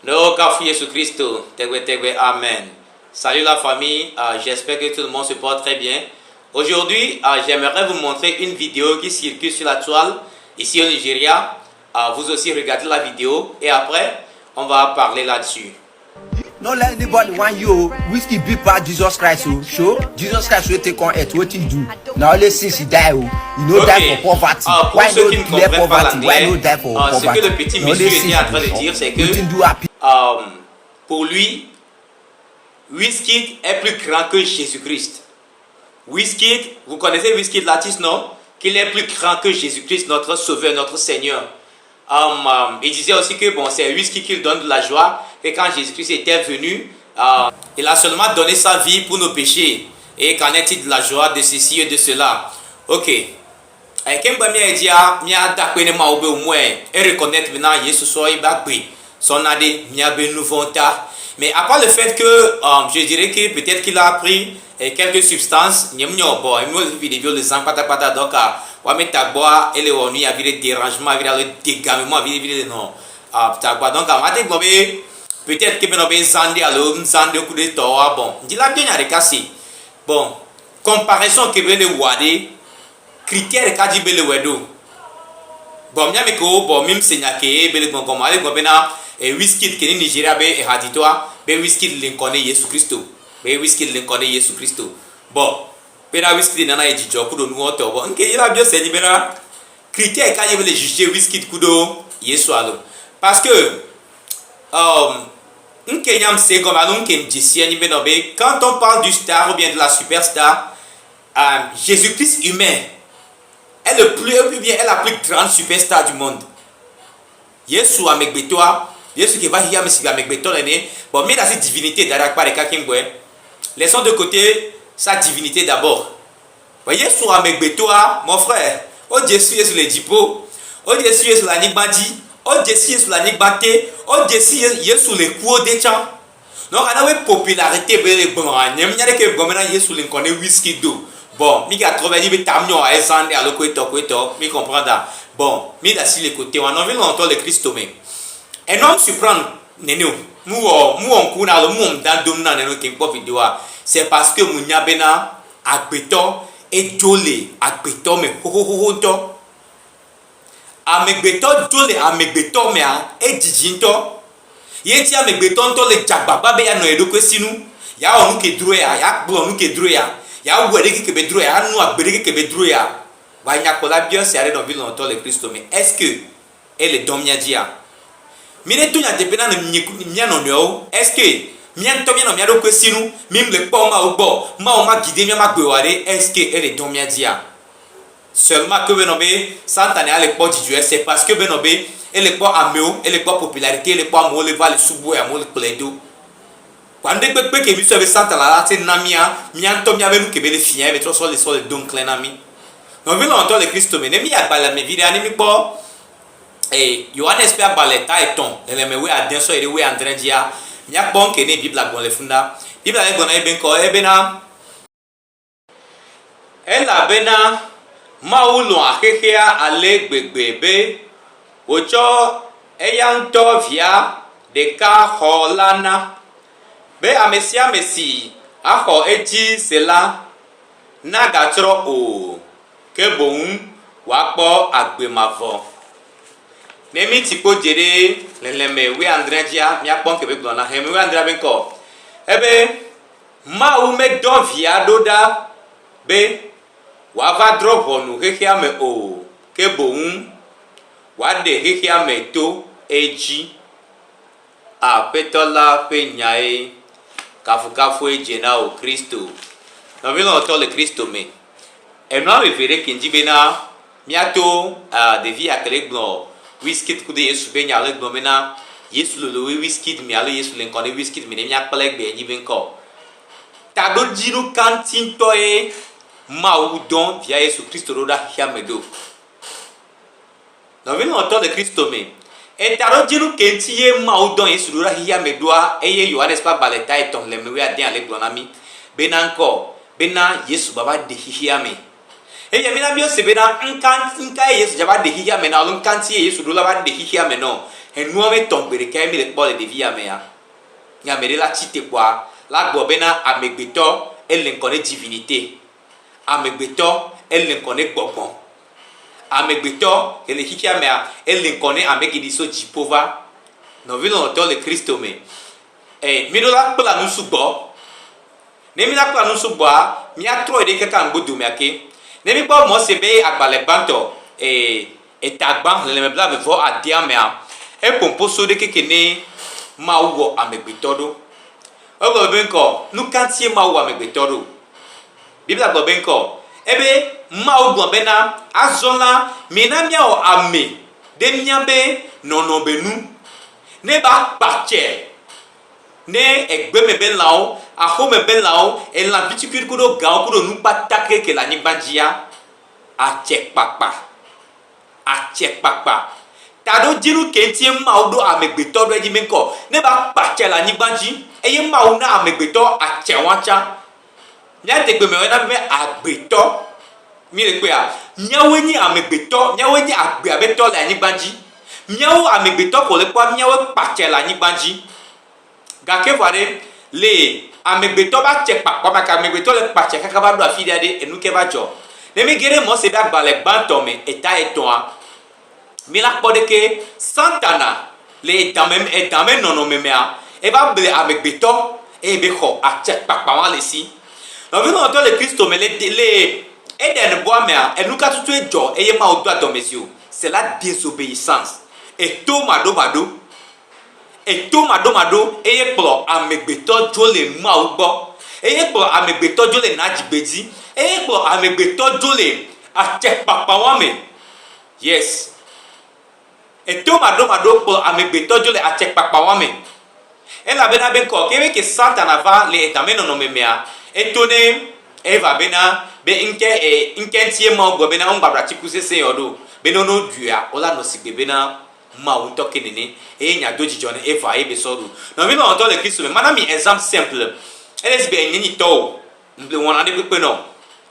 Ne wokafu Yesu Kristo tegbe amen. Salut la famille, j'espère que tout le monde se porte très bien. Aujourd'hui, j'aimerais vous montrer une vidéo qui circule sur la toile ici au Nigeria. Vous aussi regardez la vidéo et après, on va parler là-dessus. No let anybody want you o. Wizkid big pass Jesus Christ o. Sure, Jesus Christ wey take on earth, wetin he do? Na only since he die o. He no die for poverty. Ah, pour Why ceux no qui ne clear comprennent pas poverty? Why no l'anglais, die for ce que poverty? le petit Na only monsieur since était en train he de dire, c'est que Wetin do happy? pour lui, Wizkid est plus grand que Jésus-Christ. Wizkid, vous connaissez Wizkid l'artiste, non? Qu'il est plus grand que Jésus-Christ, notre Sauveur, notre Seigneur. Il disait aussi que bon, c'est Wizkid qui lui donne de la joie, que quand Jésus-Christ était venu, il a seulement donné sa vie pour nos péchés. Et qu'en est-il de la joie de ceci et de cela? Ok. Ke ŋgbe mía dzia míada akpe ne Mawu be au moins et reconnaître maintenant Yesu sɔ ebe agbe sɔ na ɖe míabe nu vɔ̃ ta. Mais à part le fait que je dirais que peut-être qu'il a pris quelques substances, nye ŋu bon, emi wo ɖeviwo le zã kpatakpata donc woame tagbɔa ele wɔ nu ya vi ɖe dérangement vi ɖe alo dégamement vi ɖe vi ɖe nɔ tagbɔa donc mate gblɔ be peut-être que benɔ be zã ɖe alo nzã ɖe ku ɖe tɔwoa bon ŋdi la bia nya ɖeka si bon comparaison ke be le wɔa ɖe critère ka dzi be le wɔe ɖo bon míame kewo bon mi se nya ke be le gbɔngɔme ale gblɔ bena Wizkid ke ni Nigeria be ehadzitɔa be Wizkid le ŋkɔ ne Yesu Kristo be Wizkid le ŋkɔ ne Yesu Kristo bon bena Wizkid nana ye dzidzɔ ku ɖo nuwɔ tɔ bon nke yi la bio se nyi bena critère ka dzi be le juger Wizkid ku ɖo Yesu alo parce que nke nyam se gɔme alo nke dzesi nyi be nɔ be quand on parle du star ou bien de la superstar, Jésus-Christ humain est le plus ou bien est la plus grande superstar du monde. Yesu amegbetɔa Yesu ke va xixia me si amegbetɔ nene bon mi da si divinité da ɖe akpa ɖeka keŋ gbɔe. Laissons de côté sa divinité d'abord. Bon, Yesu amegbetɔa, mon frère, wodze si Yesu le dziƒo, wodze si Yesu le anyigba dzi, wodze si Yesu le anyigba te, wodze si Yesu le kuwo de tsã. Donc ana wo popularité be le gblɔ nye nya ɖeke gblɔ bena Yesu le ŋkɔ ne Wizkid do. Bon, mi gatrɔ va dzi be tam nyɔ ezã ɖe alo koetɔ koetɔ mi comprendre. Bon, mi da si le côté wa nɔvi lɔlɔ̃tɔ le Kristo me. Enɔ surprendre nene o. Mu wɔ mu wɔ ŋku na alo mu wɔ ŋda dom na nene ke kpɔ vidéoa. C'est parce que mu nya bena agbetɔ edzo le agbetɔ me xoxoxoxo ŋutɔ. Amegbetɔ dzo le amegbetɔ mea edzidzi ŋutɔ. Ye ŋuti amegbetɔ ŋutɔ le dzagbagba be yeanɔ ye ɖokui sinu. Yeawɔ nu ke dro ya, yeagblɔ nu ke dro ya, yeawɔ ɖeke ke be dro ya, yeanu agbe ɖeke ke be dro ya. Va nyakpɔla biɔ sia ɖe nɔvi lɔlɔ̃tɔ le Kristo me. Est-ce que ele dɔn mía dzia? Mi ne to nyateƒe na mía nɔnɔewo. Est-ce que mía ŋutɔ míanɔ mía ɖokui sinu mi le kpɔ Mawu gbɔ Mawu ma guide mía ma gbe wa ɖe est-ce que ele dɔn mía dzia? Seulement que benɔ be Santana ale kpɔ dzidzɔe c'est parce que benɔ be ele kpɔ amewo ele kpɔ popularité ele kpɔ amewo le va le subɔe amewo le kplɔe do. Wa nu ɖe kpekpe ke mi sɔ be Santana la te na mía mía ŋutɔ míabe nu ke be le fia be trɔ sɔ le sɔ le do ŋklẽ na mí. Nɔvi lɔlɔ̃tɔ le Kristo me ne mi agbalẽ me vi ɖea ne mi kpɔ Yohanes ƒe agbalẽ ta etɔ̃ xexlẽme wuiade sɔ yi ɖe wuiadre dzia míakpɔ ŋke ne Biblia gblɔ le funda. Biblia le gblɔ na ebe ŋkɔ ebena elabena Mawu lɔ̃a xexea ale gbegbe be wòtsɔ eya ŋutɔ via ɖeka xɔ la na be ame sia ame si axɔ edzi se la nagatsrɔ̃ o ke boŋ wòakpɔ agbe mavɔ. Ne mi tsi kpo dze ɖe xexlẽme wuiadre dzia míakpɔ ŋke be gblɔ na xexlẽme wuiadrea be ŋkɔ ebe Mawu medɔ via ɖo ɖa be wòava drɔ̃ ʋɔnu xexea me o ke boŋ wòaɖe xexea me to edzi. Aƒetɔ la ƒe nyae kafukafue dze na wò Kristo. Nɔvi lɔlɔ̃tɔ le Kristo me. Enua ame eve ɖe ke ŋdzi bena míato ɖevi ya ke le gblɔ Wizkid ku ɖe Yesu be nya le gblɔ bena Yesu lolo wu Wizkid me alo Yesu le ŋkɔ ne Wizkid me ne míakplɔ egbe nyi be ŋkɔ. Taɖodzinu ka ŋuti ŋutɔe Mawu dɔ via Yesu Kristo ɖo ɖa xexea me ɖo? Nɔvi lɔlɔ̃tɔ le Kristo me. Etaɖodzinu ke ŋuti ye Mawu dɔ Yesu ɖo ɖa xexea me ɖoa eye Yohanes ƒe agbalẽ ta etɔ̃ xexlẽme wuiade ale gblɔ na mí bena ŋkɔ bena Yesu va va ɖe xexea me. Eye mina míese bena ŋka ŋka ye Yesu dza va ɖe xexea me na alo ŋka ŋuti ye Yesu ɖo la va ɖe xexea me nɔ. Enua me tɔn gbe ɖeka ye mi le kpɔ le ɖevi ya mea. Nye ame ɖe la tsi te kpɔa, la gblɔ bena amegbetɔ ele ŋkɔ ne divinité. Amegbetɔ ele ŋkɔ ne gbɔgbɔ. Amegbetɔ ke le xixea mea, ele ŋkɔ ne ame ke ɖi so dziƒo va. Nɔvi lɔlɔ̃tɔ le Kristo me, e mi ɖo la kpla nu sugbɔ. Ne mi la kpla nu sugbɔa, mia trɔ yi ɖe kaka ŋgbodomea ke. Ne mi kpɔ Mɔse be agbalẽ gbãtɔ, e eta gbã xlẽme blave vɔ adea mea, eƒo ƒo so ɖe keke ne Mawu wɔ amegbetɔ ɖo. Egblɔ be ŋkɔ, nuka ŋutie Mawu wɔ amegbetɔ ɖo? Biblia gblɔ be ŋkɔ, ebe Mawu gblɔ bena, azɔ la, mina míawɔ ame ɖe míabe nɔnɔme nu, ne ba kpatsɛ ne egbeme be lãwo, axome be lãwo, elã vitukui kuɖo gãwo kuɖo nu kpata keke le anyigba dzia, atsɛkpakpa. Atsɛkpakpa. Taɖodzinu ke ŋutie Mawu ɖo amegbetɔ ɖo edzi be ŋkɔ, ne va kpatsɛ le anyigba dzi eye Mawu na amegbetɔ atsɛ woatsã. Mía degbe me woyɔna be agbetɔ. Mi le kpɔea? Míawoe nye amegbetɔ, míawoe nye agbea be tɔ le anyigba dzi. Míawo amegbetɔ ko le kpɔa, míawoe kpatsɛ le anyigba dzi. Gake vɔa ɖe, le amegbetɔ be atsɛkpakpa me, ke amegbetɔ le kpatsɛ kaka va ɖo afi ɖea ɖe, enu ke va dzɔ. Ne mi ge ɖe Mɔse be agbalẽ gbãtɔ me, eta etɔ̃a, mi la kpɔ ɖeke Satana le edame, edame nɔnɔme mea, eva ble amegbetɔ eye be xɔ atsɛkpakpa ma le esi. Nɔvi lɔlɔ̃tɔ le Kristo me, le, le Eden bɔa mea, enuka tutue dzɔ eye Mawu do adɔmezi o? C'est la désobéissance. Eto maɖomaɖo. Eto maɖomaɖo eye kplɔ amegbetɔ dzo le Mawu gbɔ, eye kplɔ amegbetɔ dzo le nadzigbe dzi, eye kplɔ amegbetɔ dzo le atsɛkpakpawa me. Yes. Eto maɖomaɖo kplɔ amegbetɔ dzo le atsɛkpakpawa me. Elabena be ŋkɔ ke be ke Satana va le edame nɔnɔme mea, eto ne Eva bena be ŋke e ŋke ŋutie Mawu gblɔ bena woŋgba ɖu atikusese yɔ ɖo be ne wono ɖuia wola nɔ sigbe bena Mawu ŋutɔ ke nene, eye nya do dzidzɔ ne Eva ye be sɔ ɖu. Nɔvi lɔlɔ̃tɔ le Kristo me, mana mi exemple simple. Ele si be enye nyi tɔ o, ŋble wɔna ɖe kpekpe nɔ.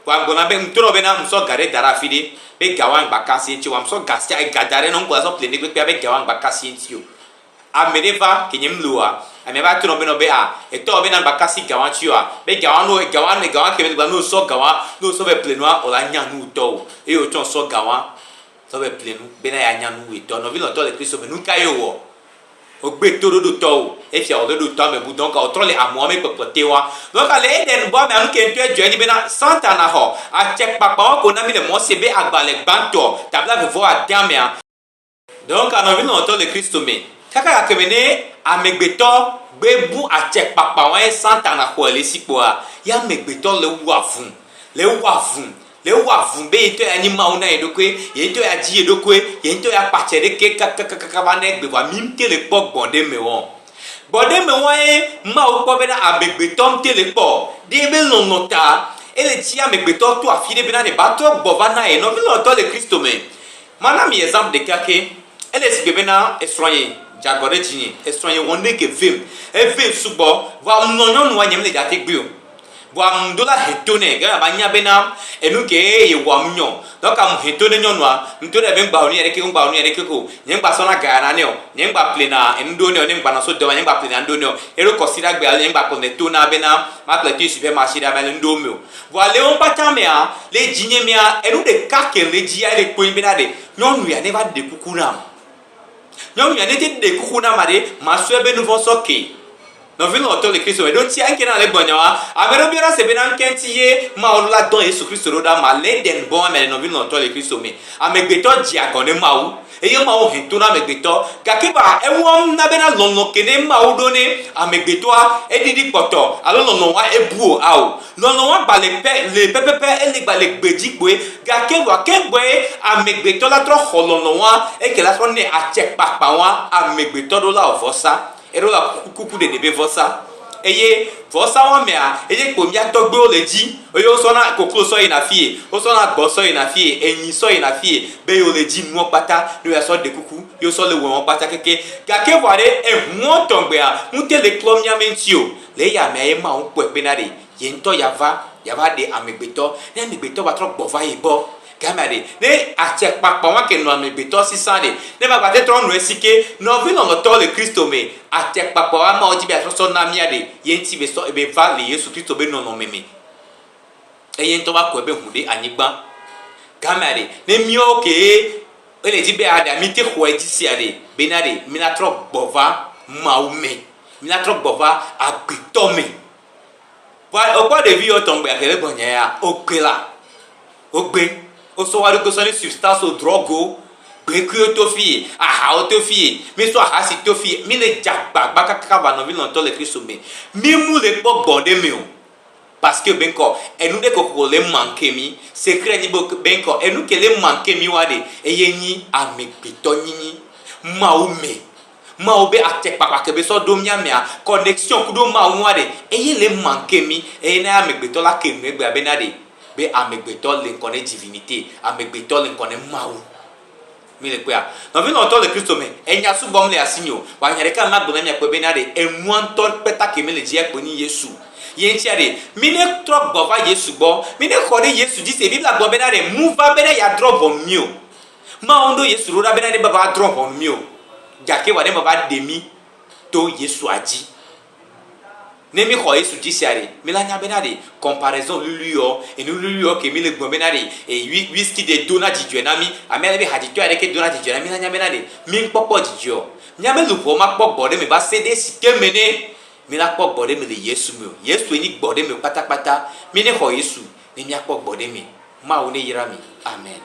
Vɔa ŋgblɔna be ŋtrɔ bena ŋsɔ ga ɖe da ɖe afi ɖe be ga wa ŋgba kasi ŋuti o. Vɔa ŋsɔ ga sia ega da ɖe nɔ ŋkɔ la sɔ ple ŋɖe kpekpea be ga wa ŋgba kasi ŋuti o. Ame ɖe va ke nye ŋle oa, amea va trɔ be nɔ be a etɔ be na ŋgba kasi ga wa ŋuti oa, be ga wa no ga wa ga wa ke be ne wosɔ ga wa ne wosɔ be ple nua o la nya nu tɔ o. Eye wotsɔ sɔ ga wa Sɔ be ple nu bena yeanya nu wòetɔ. Nɔvi lɔ̃tɔ le Kristo me, nu kae wòwɔ? Wògbe toɖoɖo tɔwò. Efia wòbe ɖo to ame bu. Donc wòtrɔ le amewo me kpɔkplɔ te wa. Donc le Eden bɔa mea, nu ke ŋutɔe dzɔe nye bena Satana xɔ atsɛkpakpawo ko na mí le Mose be agbalẽ gbãtɔ ta blaeve vɔ adea mea. Donc nɔvi lɔ̃tɔ le Kristo me, kaka gakeme ne amegbetɔ gbe bu atsɛkpakpa wa ye Satana xɔe le esi kpɔa, ye amegbetɔ le wu avu, le wu avu Le ewɔ avu be ye ŋutɔ yeanyi Mawu na ye ɖokui, ye ŋutɔ yeadzi ye ɖokui, ye ŋutɔ yeakpatsɛ ɖekɛ kakakaka va na egbe vɔa mi ŋte le kpɔ gbɔɖeme wɔ. Gbɔɖeme wɔa ye Mawu kpɔ bena amegbetɔ ŋte le kpɔ ɖe ebe lɔlɔ ta. Ele dzi amegbetɔ to afi ɖe bena ne ba trɔ gbɔ va na ye. Nɔvi lɔlɔtɔ le Kristo me, mana mi exemple ɖeka ke. Ele sigbe bena esrɔ̃nye dze agɔ ɖe dzinye, esrɔ̃nye wɔ nuɖe ke vem, evem sugbɔ vɔa ŋlɔ nyɔnua nye mele dza te gbe o. Vɔa ŋdo la he to nɛ, gake ava nya bena enu ke ye wɔa ŋu nyɔ. Donc ŋu he to ne nyɔnua, ŋto ɖe be ŋgba wɔ nu ya ɖeke, ŋgba wɔ nu ya ɖeke ko. Nye ŋgba sɔna ga ya na nɛ o, nye ŋgba plena enu ɖewo nɛ o, ne ŋgba nɔ so dɔme, nye ŋgba plena nu ɖewo nɛ o. Eɖo kɔsiɖa gbe alo nye ŋgba kplɔnɛ to na bena makplɔe to yi supermarché ɖe ame le nu ɖewo me o. Vɔa le wo kpata mea, le dzinye mea, enu ɖeka ke le dzia ele kpɔe bena ɖe nyɔnu ya ne va ɖe kuku nam. Nyɔnu ya ne te ɖe kuku nam aɖe, masɔe be nuvɔ̃ sɔ ke. Nɔvi lɔlɔ̃tɔ le Kristo me, ɖo ŋuti eŋke na le gbɔnye wa, ame ɖewo biɔna se bena ŋke ŋuti ye Mawu la dɔ Yesu Kristo ɖo ɖa ma le Eden bɔ me le nɔvi lɔlɔ̃tɔ le Kristo me. Amegbetɔ dze agɔ ne Mawu eye Mawu he to na amegbetɔ. Gake ba ewɔm na bena lɔlɔ̃ ke ne Mawu ɖo ne amegbetɔa eɖiɖi kpɔtɔ alo lɔlɔ̃ wa ebu o ao. Lɔlɔ̃ wa gba le pɛ le pɛpɛpɛ ele gba le gbedzi kpoe. Gake vɔa ke gbɔe amegbetɔ la trɔ xɔ lɔlɔ̃ wa eke la trɔ nɛ atsɛkpakpa wa amegbetɔ ɖo la wɔ vɔsa. Eɖo la kukuɖeɖe be vɔsa. Eye vɔsa wa mea, eye kpo mía tɔgbuiwo le dzi. Eye wosɔna koklo sɔ yina fie, wosɔna gbɔ sɔ yina fie, enyi sɔ yina fie, be yewo le dzi nuɔ kpata, ne woasɔ ɖe kuku, ye wosɔ le wɔwɔ kpata keke. Gake vɔa ɖe, ehuɔ tɔgbea, ŋute le klɔ mía me ŋuti o. Le eya mea ye Mawu kpɔe bena ɖe, ye ŋutɔ yeava, yeava ɖe amegbetɔ. Ne amegbetɔ va trɔ gbɔ va ye gbɔ. Gamea ɖe, ne atsɛkpakpa wa ke nɔ amegbetɔ si sã ɖe, ne va gba te trɔ nɔe si ke, nɔvi lɔlɔ̃tɔwo le Kristo me, atsɛkpakpa wa Mawu dzi be yeasɔ sɔ na mía ɖe, ye ŋuti be sɔ be va le Yesu Kristo be nɔnɔme me. Eye ŋutɔ va kɔe be hu ɖe anyigba. Gamea ɖe, ne míawo kee ele dzi be aɖea, mí te xɔe dzi sia ɖe, bena ɖe míla trɔ gbɔ va Mawu me, míla trɔ gbɔ va agbetɔ me. Vɔa wokpɔ ɖevi yiwo tɔŋgbe ake le gbɔnye ya, wogbe la, wogbe, wosɔ woa ɖokui sɔ ne substance wo, drogue wo, gbekuiwo to fiye, ahawo to fiye, mi sɔ ahasi to fiye, mi le dze agbagba kakaka va nɔvi lɔ̃tɔ le Kristo me. Mi mu le kpɔ gbɔn ɖe me o. Parce que be ŋkɔ, enu ɖe kokoko le manque mi, secret nyi be be ŋkɔ, enu ke le manque mi wa ɖe, eye nyi amegbetɔ nyinyi, Mawu me. Mawu be acɛkpakpa ke be sɔ ɖo mía mea, connexion kuɖo Mawu ŋua ɖe, eye le manque mí, eye ne amegbetɔ la ke nu egbea bena ɖe, be amegbetɔ le ŋkɔ ne divinité, amegbetɔ le ŋkɔ ne Mawu. Mi le kpɔea? Nɔvi lɔ̃tɔ le Kristo me, enya sugbɔ mele asinye o, vɔa nya ɖeka ma gblɔ na mia kpɔe bena ɖe, enua ŋutɔ kpeta ke mele dzia kpɔe nyi Yesu. Ye ŋutia ɖe, mi ne trɔ gbɔ va Yesu gbɔ, mi ne xɔ ɖe Yesu dzi se. Biblia gblɔ bena ɖe, mu va bena ya drɔ̃ ʋɔnu mi o. Mawu ɖo Yesu ɖo ɖa bena ne meva drɔ̃ ʋɔnu mí o, gake wòaɖe meva ɖe mí to Yesua dzi. Ne míxɔ Yesu dzi sia ɖe, míla nya bena ɖe comparaison lului yɔ, enu lului yɔ ke míle gblɔm bena ɖe e whisky ɖe dona dzidzɔe na mí, ame aɖe be hadzitɔ aɖeke dona dzidzɔe na mí, míla nya bena ɖe mí ŋkpɔkpɔ dzidzɔe o. Míabe luʋɔ makpɔ gbɔɖeme va se ɖe esi ke me ne míla kpɔ gbɔɖeme le Yesu me o. Yesue nyi gbɔɖeme kpatakpata. Mí ne xɔ Yesu ne míakpɔ gbɔɖeme. Mawu ne yra mi. Amen.